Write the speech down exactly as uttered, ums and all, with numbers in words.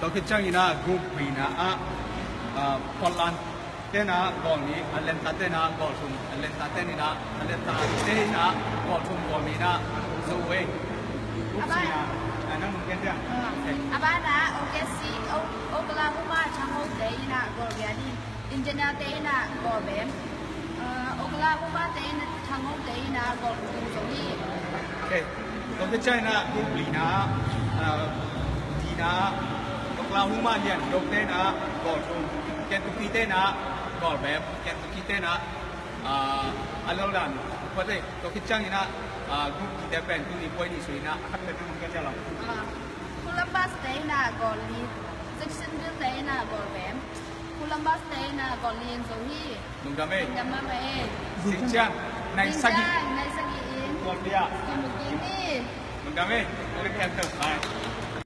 Tua khit ciangin ah group B na ah, ah, Portland te in ah goal nih, Atlanta te in ah goal thum, Atlanta te in ah, Atlanta te in ah goal thum, goal nih in ah zo uh ei. Group C na, ah, nang mun ken dia. A ban ah O K C, O-, Oklahoma Thang Ho te in ah goal giat hi. Indiana te in ah goal bem. Ah, Oklahoma te in ah, Thang Ho te in ah goal thum zo hi. Ok. Tua khit ciangin ah group B na, ah, D na, Oklahoma Lian Dok te in ah goal thum, Kentucky te in ah goal bem, Kentucky te in ah, ah, a lel dan. Tua khit ciangin ah, ah, group D te pen tuni poi ni sui in ah a khat pen mun ken dia lo. Ah, Columbus te in ah goal li, Jacksonville te in ah goal bem. Columbus te in ah goal li in zo hi. Lungdam ei. Lungdam mahmah ei. Sing ciang nai sagih. Sing ciang nai sagih in. Goal pia. Kimu kik ni. Lungdam ei. Uli pen tau kai.